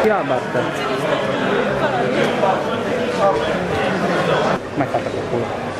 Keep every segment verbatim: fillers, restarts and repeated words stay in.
Tira la barca. Ma è fatta col culo.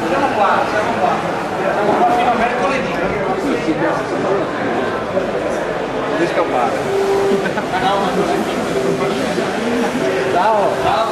Siamo qua, siamo qua. Siamo qua fino a mercoledì. Devi scappare. Ciao. Ciao.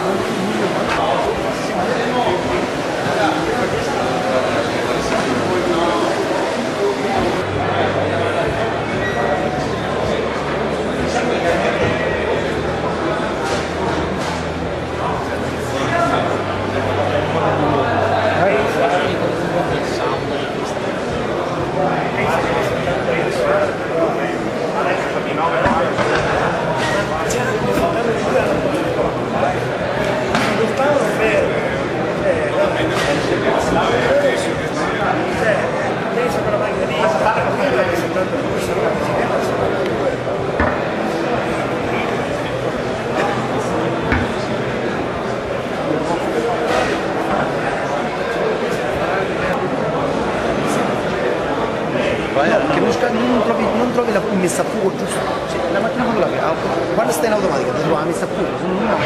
Vai, che no sca-, no trovi, no trovi la mesa a fuoco giusta. Cioè, la machina quando la, ah, quando sta in automatica, te trovi la mesa a fuoco, se no, no.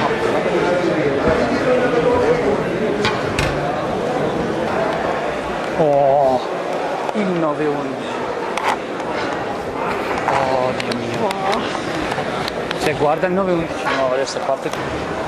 Oh, il nove undici. Oh, Dio mio. Cioè, guarda il nove undici. No, adesso parte tutto.